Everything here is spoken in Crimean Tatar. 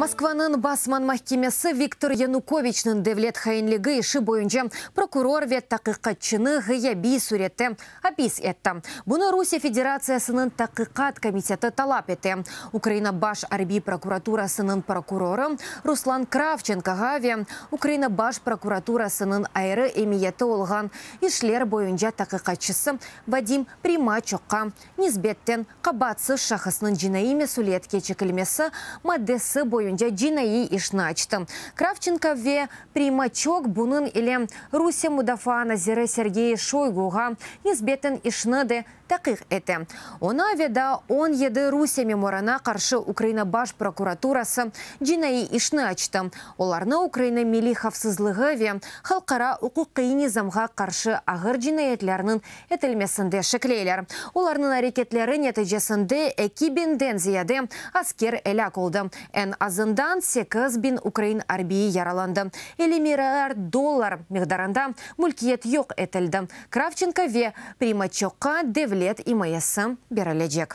Moskvanıñ Basman mahkemesi Viktor Yanukoviçniñ devlet hainligi işi boyunca prokuror ve taqiqatçını ğıyabiy sürette apis etti. Bunı Rusiye Federatsiyasınıñ Taqiqat komiteti talap ete. Ukraina Baş arbiy prokuraturasınıñ prokurorı Ruslan Kravçenkoğa ve Ukraina Baş prokuraturasınıñ ayrı emiyeti olğan işler boyunca taqiqatçısı Vadim Primaçokqa nisbeten qabaatsız şahısnıñ cinaiy mesüliyetke çekilmesi maddesi boyunca cinaiy işni açtı. Kravçenko ve Primaçok bunıñ ile Rusiye mudafaa naziri Sergey Şoyguğa nisbeten işni de taqiq ete. Oña ve daa 17 Rusiye memurına qarşı Ukraina Baş prokuraturası cinaiy işni açtı. Olarnı Ukraina milliy havfsızlığı ve halqara uquqiy nizamğa qarşı ağır cinayetlerniñ etilmesinde şekleyler. Olarnıñ areketleri neticesinde 2000-den ziyade asker elâk oldı, eñ azından 8000 ukrain arbiyi yaralandı, 50 milliard dollar miqdarında mülkiyet yoq etildi. Kravçenko ve Primaçokqa devlet imayesi berilecek.